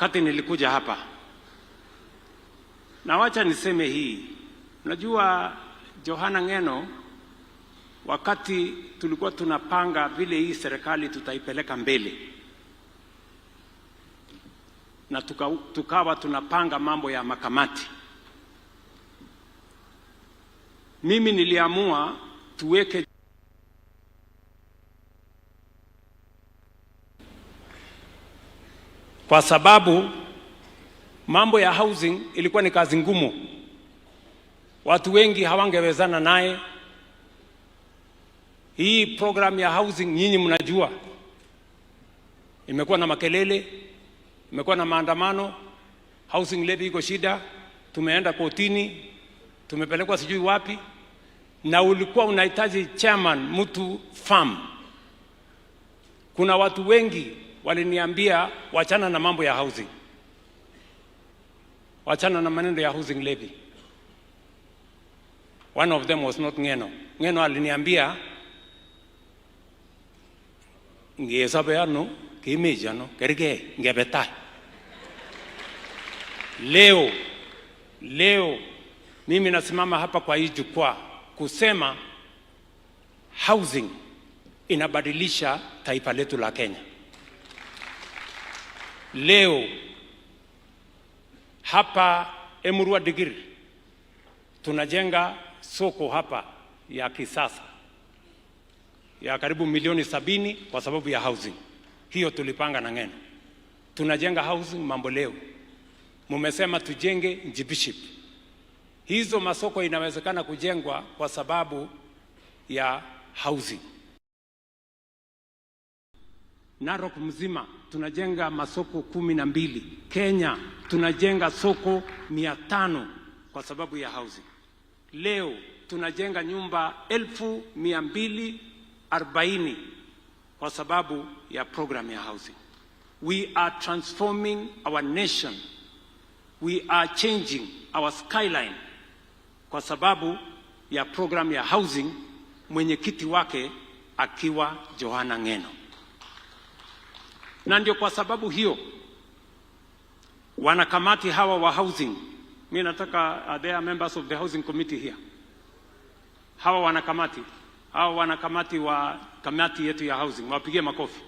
Wakati nilikuja hapa, na wacha niseme hii, unajua Johana Ng'eno, wakati tulikuwa tunapanga vile hii serikali tutaipeleka mbele na tukawa tunapanga mambo ya makamati, mimi niliamua tuweke kwa sababu mambo ya housing ilikuwa ni kazi ngumu, watu wengi hawangewezana naye. Hii program ya housing nyinyi mnajua imekuwa na makelele, imekuwa na maandamano, housing levy iko shida, tumeenda kotini, tumepelekwa sijui wapi, na ulikuwa unahitaji chairman mtu farm. Kuna watu wengi waliniambia wachana na mambo ya housing, wachana na maneno ya housing levy. One of them was not Ng'eno. Ng'eno aliniambia ngesobe ano kemechi ano kergei ngebe tai. Leo leo mimi nasimama hapa kwa hii jukwaa kusema housing inabadilisha taifa letu la Kenya. Leo hapa Emurua Dikirr tunajenga soko hapa ya kisasa ya karibu milioni 70 kwa sababu ya housing. Hiyo tulipanga na Ng'eno. Tunajenga housing mambo leo. Mumesema tujenge Njibiship. Hizo masoko inawezekana kujengwa kwa sababu ya housing. Narok mzima tunajenga masoko 12. Kenya tunajenga soko 500 kwa sababu ya housing. Leo tunajenga nyumba 240,000 kwa sababu ya program ya housing. We are transforming our nation. We are changing our skyline kwa sababu ya program ya housing, mwenyekiti wake akiwa Johana Ng'eno. Na ndio kwa sababu hiyo wanakamati hawa wa housing, mimi nataka, are there members of the housing committee here? Hawa wanakamati wa kamati yetu ya housing, wapigie makofi.